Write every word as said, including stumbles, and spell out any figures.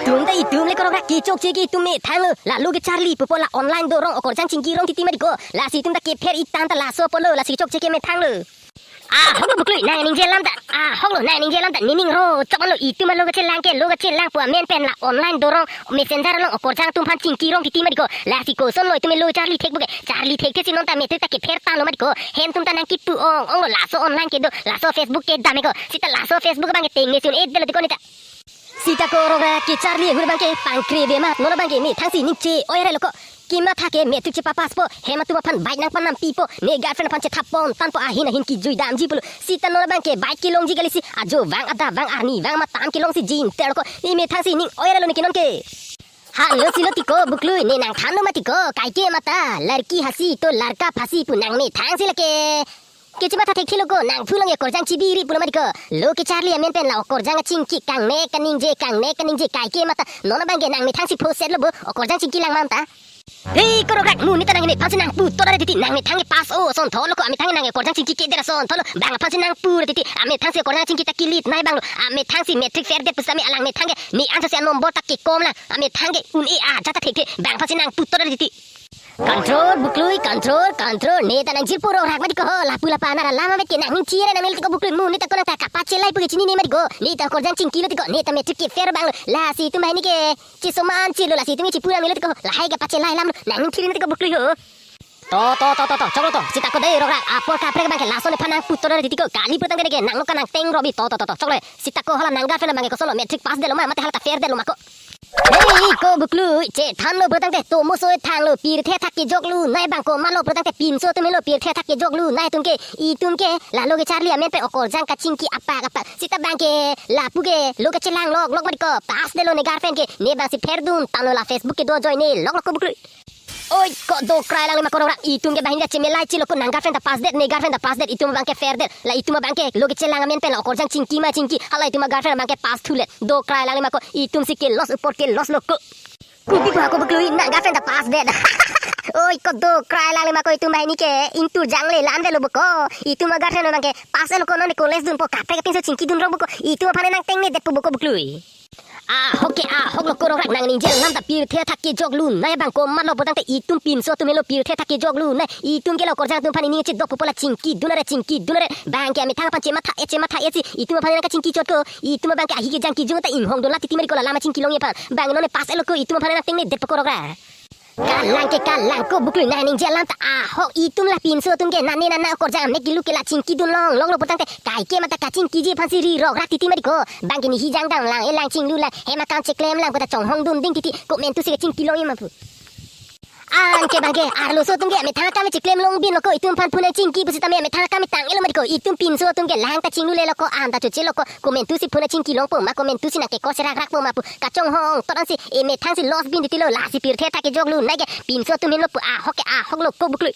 Itum ta itum le ko rongrak, kechokche ke itum methang lo. La lo kecharli pupo la online dorong okorjang chingki rong titi mati ko. Lasi itum ta kepher ik tang ta laso apotlo, lasi kechokche ke methang lo. Ahok lo Buklui, nang ningje alam ta. Ahok lo, nang ningje alam ta. Nening ro chok lo, itum lo kachelang ke, lo kachelang pu amen pen la online dorong, messenger along okorjang atum aphan chingki rong titi mati ko. Lasi koson lo itum lo charli thek puke. Charli thekthesi non ta metrik ta kepher tanglo mati ko. Hem atum ta nangkipu ong ong lo, laso online kedo, laso Facebook kedam he ko. Sita laso Facebook abang ke tengnesi un-edetlo tiko neta. Sita ko rongrak, kecharli ahut abang ke pangkre ave ma, non abang ke methangsi ning che-oi arelo ko. Kematha ke metrik chepapasspo, hem atum aphan bike nangpanampipo, ne girlfriend aphan chethap pon tangpo, ahin ahin kejui damji pulo. Sita non abang ke bike kelongji kalisi, ajo vang, adap vang, arni vang, matam kelongsi jin terlo ko. Ne methangsi ning-oi arelo neke non ke. Halo silo tiko Buklui, ne nangthanlo mati ko, kaike mata, larki hasi to larka phasi pu nang methangsi lake. Kechematha thekthelo ko, nangphu along ke okorjang chibiri pulo mati ko. Lo kecharli amen pen la okorjang achingki kangnek kaningje, kangnek kaningje, kaike mata. Non abang ke nang methangsi phosetlo bo, okorjang chingki lang ma ta. Hei, ko rongrak, mo neta nang mephansi nangpu tora titi, nang methang ke pass o asonthotlo ko, amethang nang okorjang chingki kedet asonthotlo, bang aphansi nangpu titi, amethangsi okorjang chingki ta kilit nai bang lo, amethangsi metrik pherdet pusitame alang methang ke, me ansose anombor ta kekom lang, amethang ke un-e ajat ta thekthe, bang aphansi nangpu tora titi. Control, Buklui, control, control. Neta nang jirpo rongrak mati ko ho. Lapu lapa nara lama met ke nang ning chire nang nel tiko Buklui, mo neta ko nang ta kapachelai pu ke chinine mati ko. Neta okorjang chingkilo tiko. Neta metrik kepher bang lo. Lasi itum banghini ke chesoman chilo, lasi itum chipu nang nelo tiko. Lahai kapachelai alam lo. Nang ning chire tiko Buklui ho. To, to, to, to, to. Choklo to. Sita ko dei rongrak. Apor kaprek abang ke lason aphan nangpu tora titi ko. Kali putang ke nang lo ka nang teng robi. To, to, to, to. Choklo. Sita ko hala nang girlfriend abang ke koson lo, metrik pass detlo ma, mate hala ta pher detlo ma ko. Hei, ko Buklui, chethanlo putangte, tomo soi thanglo, pirthe athak kejoklu nai bang komatlo putangte, pinso atum helo pirthe athak kejoklu nai atum ke, itum ke, la lo kecharli amen pen okorjang kachingki apak apak. Sita abang ke, lapu ke, lo kechelang lok lok mati ko, pass detlo ne girlfriend ke, ne bangsi pherdun tanglo, la Facebook kedo ajoine lok lok ko Buklui. Oi, ko dokrai lang lima ko rongrak, itum ke banghini ta chemelai chilo ko, nang girlfriend ta pass det, ne girlfriend ta pass det, itum abang ke pher det, la itum abang ke lo kechelang amen pen la okorjang chingki ma chingki, hala itum a girlfriend abang ke pass thulet, dokrai lang lima ko, itum si ke loss upor ke loss lo ko. Kopi pu ako Buklui, nang girlfriend ta pass det. Oi, ko dokrai lang lima ko, itum banghini ke ingtur jangle lan velo bo ko, itum a girlfriend abang ke pass lo ko, non college dunpo, kaprek kapinso chingki dun rong bo ko, itum aphan nang tengne detpo bo ko Buklui. Ahok ke ahok lo ko rongrak, nang ningje alam ta pirthe athak kejoklu nai bang komatlo putangte, itum pinso atum helo pirthe athak kejoklu nai, itum ke lo okorjang atum aphan ining chedok pupo la chingki dun are, chingki dun are, bang ke amethang aphan chematha-et chematha-et si itum aphan nang kachingki chot ko, itum abang ke ahi kejang kejung ta inghong dun la titi mati ko, la lama chingki longji aphan, bang non pass lo ko, itum aphan nang tengne detpo ko rongrak. Kalang ke kalang ko Buklui, nang ningje alam ta ahok, itum la pinso atum ke nane nana okorjang amek kilu ke la chingki dun long long lo putangte, kaike mata kachingkiji aphansi ri rongrak titi mati ko, bang ke nihi jang dang lang, elang chinglu lang, hem account cheklem lang puta chonghong dun ding titi, komantu si kachingki longji ma pu. Anke bang ke arloso atum ke amethang akam cheklem long bin lo ko, itum aphan phone chingki pusitame amethang akam tang-etlo mati ko, itum pinso atum ke lang ta chinglule lo ko, an ta choche lo ko, komantu si phone chingki longpo ma, komantu si nang kekor serak rakpo ma pu, kachonghong tot ansi, emethang si loss bin titilo, lasi pirthe athak kejoklu nai ke, pinso atum henlo pu, ahok ke ahok lo ko Buklui.